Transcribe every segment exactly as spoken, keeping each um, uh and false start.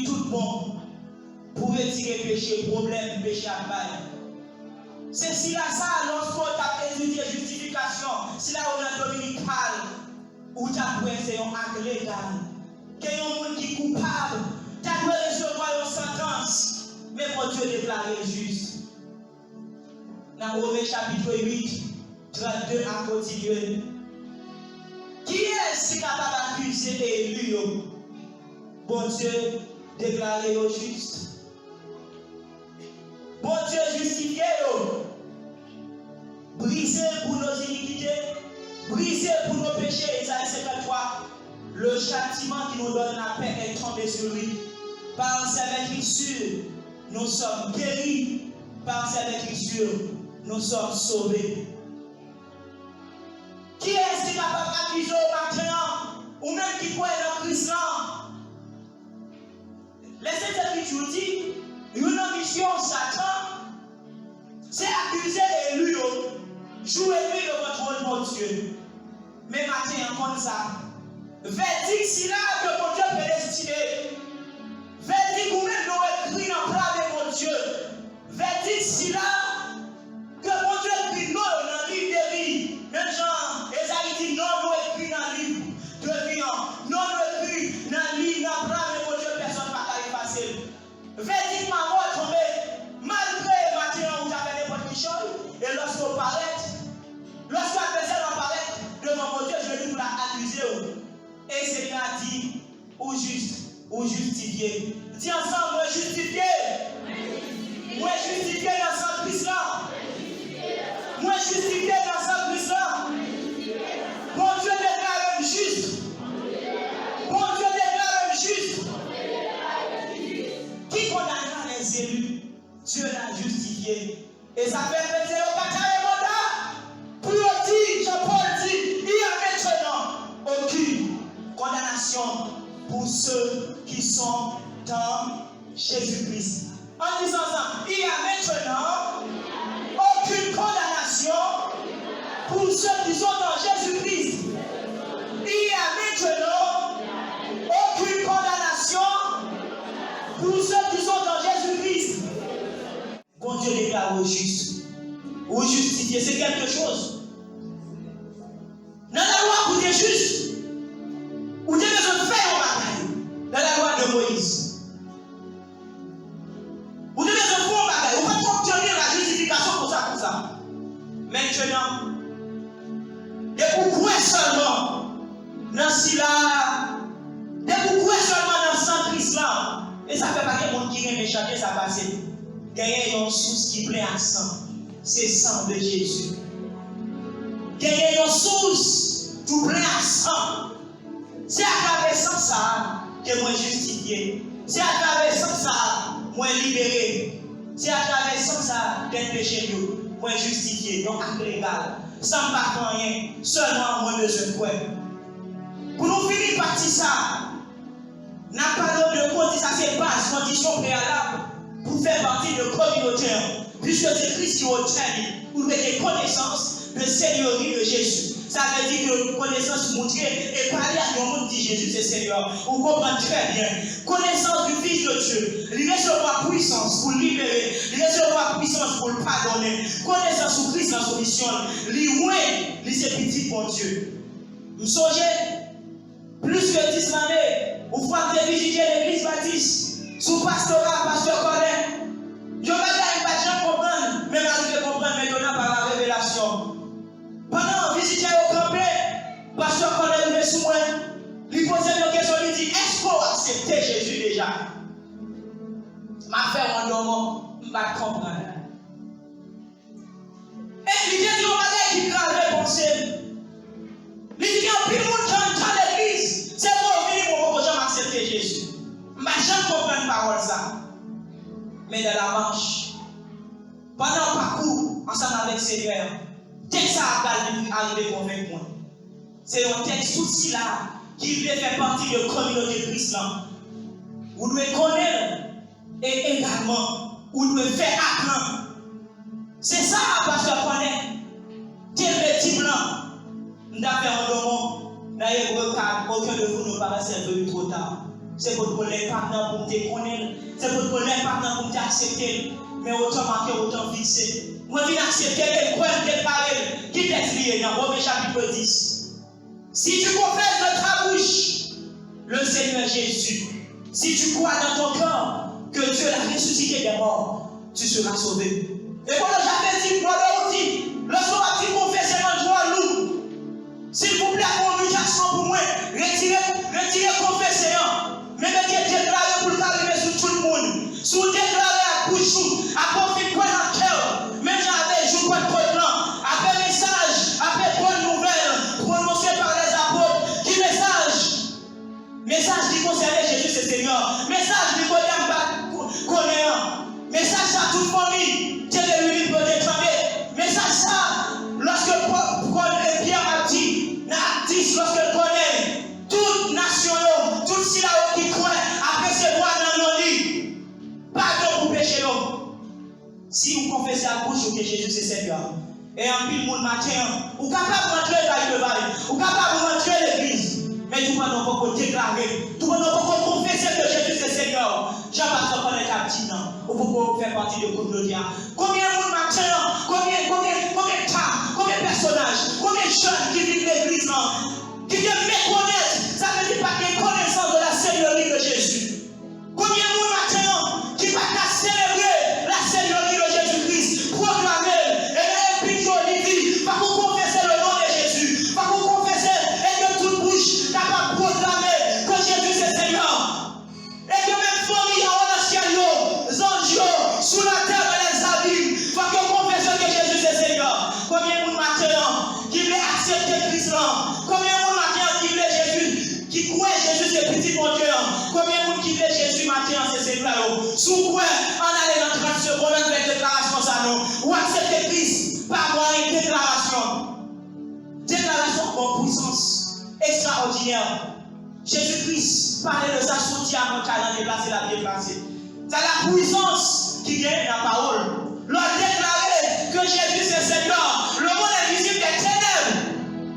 tout bon pou retire peche, pwoblèm peche ap bay. Se sila sa, lòske w t ap etidye jistifikasyon, sila yo nan Dominikal, ou t ap wè se yon ak legal. Ke yon moun ki koupab ta dwe resevwa yon santans, men Bondye deklare l jis. Nan Women chapit uit, trannde a kontinye. Kiyès ki kapab akize eli yo? Bondye deklare yo jis. Bondye jistifye yo. Brisé pour nos iniquités, brisé pour nos péchés, Esaïe cinquante-trois. Le châtiment qui nous donne la paix est tombé sur lui. Par ses meurtrissures, nous sommes guéris. Par ses meurtrissures, nous sommes sauvés. Kiyès ki kapab akize w maten an, ou menm ki kwè nan Kris lan? Lèsekriti di, youn nan misyon Satan, se akize eli yo, jou e nwi devan twòn Bondye. Men maten an konn sa. Vèdik sila ke Bondye predestine. Vèdik ou menm nou ekri nan pla men Bondye. Vèdik sila ke Bondye ekri non yo nan liv de vi. Menm jan Ezayi di non nou ekri nan liv de vi an. Non nou ekri nan liv nan pla men Bondye, pèsonn pa ka efase l. Vèdik lanmò tonbe. Malgre maten an ou ta fè nenpòt ki chay, e lòske w parèt, lòske advèsè lan parèt devan Bondye, jodi pou l akize w. E Senyè a di, ou jis, ou jistifye. Di ansanm, mwen jistifye. Mwen jistifye nan san Kris lan. Mwen jistifye nan san Kris lan. Bondye deklare m jis. Bondye deklare m jis. Qui condamnera les élus? Dieu l'a justifié. E sa fè kretyen yo pa tande manda pou yo di, jan Pòl di, il y a maintenant aucune condamnation pour ceux qui sont dans Jésus-Christ. Ann di sa ansanm, il y a maintenant aucune condamnation pour ceux qui sont dans Jésus-Christ. Il y a maintenant aucune condamnation pour ceux qui sont dans Jésus-Christ. Bondye deklare w jis. Ou jistifye, se kèlke choz. Nan lalwa pou te jis, ou te bezwen fè yon bagay. Nan lalwa de Moyiz, ou te bezwen fè yon bagay. Ou pa t ka obtenir la justification konsa, konsa. Mentenan, depi w kwè sèlman nan sila a, depi w kwè sèlman nan san Kris la, e sa fè pa gen moun ki renmen chante sa pase. Genyen yon sous ki plen ak san. Se san de Jezi. Genyen yon sous ki plen ak san. Se atravè san sa a ke mwen jistifye. Se atravè san sa a mwen libere. Se atravè san sa a dèt peche m yo mwen jistifye. Yon ak legal. San m pa fè anyen. Sèlman mwen bezwen kwè. Pou nou fini pati sa a, n ap pale w de kondi, sa se baz, kondisyon preyalab pou fè pati de kominote an. Piske se Kris ki otè li, ou dwe gen konesans de Seigneurie de Jésus. Sa vle di ke konesans moutre e pale ak yon moun di Jezi se Senyè. Ou konprann trè byen. Konesans du Fils de Dieu, li resevwa pwisans pou l libere, li resevwa pwisans pou l padonnen. Konesans sou Kris nan sou misyon l, li wè li se pitit Bondye. M sonje, plis ke dis lane, yon fwa m te vizite legliz batis, sou pastora, pastè Kòlè. Yon bagay m pa t janm konprann, men m arive konprann mentenan pa la revelasyon. Pandan vizitè yo kanpe, pastè Kòlè rive sou mwen, li poze m yon kesyon, li di, èske w aksepte Jezi deja? M ap fè w an dòmon, m pa t konprann. E li te di yon bagay ki grave panse m. Li di gen anpil moun k antre nan legliz, se pou yo vini, men yo poko janm aksepte Jezi. M pa janm konprann pawòl sa. Men dans la marche, pandan pakou ansanm avèk Senyè a, tèks sa a pral vin arive konvenk mwen. Se yon tèks tout sila ki vle fè pati de kominote Kris lan. Ou dwe konnen l e egalman ou dwe fè ak lan. Se sa pastè Kòlè te vle di m lan. M ta fè yon dòmon nan Ebre kat, aucun de vous ne paraisse être venu trop tard. Se potko lè pa m nan pou m te konnen l. Se potko lè pa m nan pou m te aksepte l. Men otan make, otan fikse. Mwen vin aksepte l e m kwè m deklare l. Ki tèks li ye nan Women chapit dis? Si tu confesses de ta bouche le Seigneur Jésus, si tu crois dans ton cœur que Dieu l'a ressuscité des morts, tu seras sauvé. E kote Jafè di, brother, ou di, lòske w ap di konfese an dwòl ou, silvouplè, fè yon mitasyon pou mwen, retire, retire konfese an. Men mete deklare pou l ka rive sou tout moun. Si w deklare ak bouch ou, apre w fin kwè nan kè w, menm jan avèk jou Pantkòt lan, apre mesaj, apre bòn nouvèl pwononse pa lèzapot, ki mesaj? Mesaj ki konsène Jezi se Senyè. Mesaj Nikodèm pa t konnen an. Mesaj sa tout fanmi Tedewili pou yo te tande. Mesaj sa, lòske Pò-, Pòl e Pyè ap di, nan Ak dis, lòske l konnen tout nasyon yo, tout sila yo ki kwè ap resevwa nan non li padon pou peche yo. Si ou konfese ak bouch ou ke Jezi se Senyè, e anpil moun maten an, ou kapab rantre kay Devay, ou kapab rantre legliz, men toupandan w poko deklare, toupandan w poko konfese ke Jezi se Senyè w, jan pastè Kònèy t ap di nan, ou poko fè pati de kominyote a. Konbyen moun maten an, konbyen, konbyen, konbyen ta, konbyen pèsonaj, konbyen jèn ki vin legliz lan, ki te mekonèt, sa vle di pa t gen konesans de la Seigneurie de Jésus? Konbyen moun maten an ki pa t ka selebre la Seigneurie de Jésus-Christ, pwoklame l, e nan epit yo li di, fòk ou konfese le nom de Jésus, fòk ou konfese e ke tout bouch kapab pwoklame ke Jezi se Senyè. E ke menm fanmi an nan syèl yo, zanj yo, sou latè nan lèzabim, fòk yo konfese ke Jezi se Senyè. Konbyen moun maten an ki vle aksepte Kris lan? Konbyen moun maten an ki vle Jezi, ki kwè Jezi se Pitit Bondye an? Konbyen moun ki vle Jezi maten an se Senyè yo? Si w kwè, ann ale nan trant segonn, ann fè deklarasyon sa non. Ou aksepte Kris pa mwayen deklarasyon. Deklarasyon gon pwisans ekstraòdinè. Jezi Kris pale de sa, soti a montay lan deplase, l ap deplase. Sa la pwisans ki genyen nan pawòl. Lè w deklare ke Jezi se Senyè, le monde invisible des ténèbres,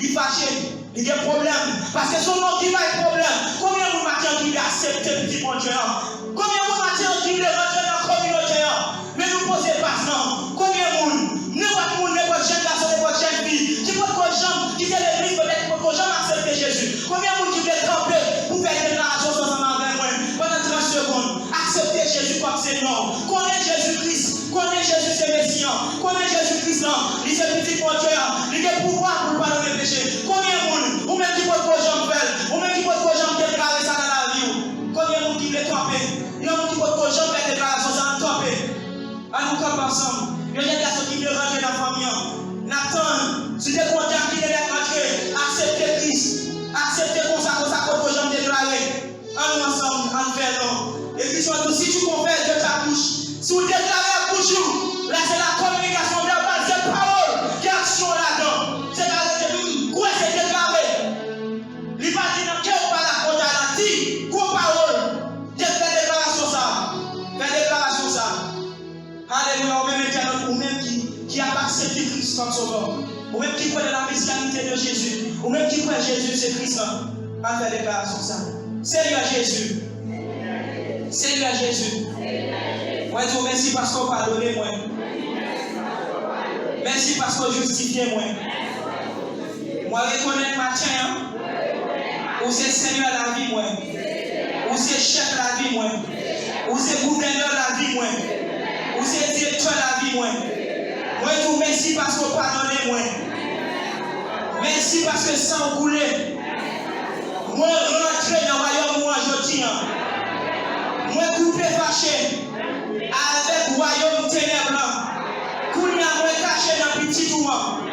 li fache, li gen pwoblèm, paske se yon non ki bay pwoblèm. Konbyen moun maten an ki vle aksepte Pitit Bondye an? Konbyen moun maten an ki vle rantre nan kominote an? Men nou poze baz lan. Konbyen moun, nenpòt moun, nenpòt jèn gason, nenpòt jèn fi, ki potko janm kite legliz, petèt ki potko janm aksepte Jezi? Konbyen moun ki vle kanpe pou fè deklarasyon sa ansanm avè mwen pandan trant segonn? Aksepte Jezi kòm Senyè w. Konnen Jezi Kris, konnen Jezi se Mesi an, konnen Jezi Kris lan, li se Pitit Bondye an, li gen pouvwa pou l padone peche. Konbyen moun, ou menm ki potko janm fè l, ou menm ki potko janm deklare sa nan lavi w? Konbyen moun ki vle kanpe? Yon moun ki potko janm fè deklarasyon sa, ann kanpe. Ann nou kanpe ansanm. Yon jèn gason ki vle rantre nan fanmi an. N ap tann. Si w te kontan ki te mèt rantre, aksepte Kris. Aksepte konsa, konsa, potko janm deklare. Ann nou ansanm, ann fè l non. Ekriksyon an di, si tu confesses de ta bouche, si w deklare ak bouch ou, la se la communication verbale, se pawòl, gen aksyon ladan. Se pa rete, hmm, kwè se deklare. Li pa di nan kè w pa la, konsa la di, gwo pawòl. Fè deklarasyon sa. Fè deklarasyon sa. Alelouya, ou menm entènot, ou menm ki, ki ap aksepte Kris kòm sovè w. Ou menm ki kwè nan la mesianite de Jezi. Ou menm ki kwè Jezi se Kris lan. Ann fè deklarasyon sa. Senyè Jezi. Senyè Jezi. Mwen di w mèsi paske w padone mwen. Mèsi paske w jistifye mwen. Mwen rekonèt maten an, ou se Senyè lavi mwen. Ou se chèf lavi mwen. Ou se gouvènè lavi mwen. Ou se direktè lavi mwen. Mwen di w mèsi paske w padone mwen. Mèsi paske san w koule. Mwen rantre nan wayòm ou an jodi an. Mwen koupe fache avèk wayòm tenèb lan. Kounye a mwen kache nan Pitit ou an.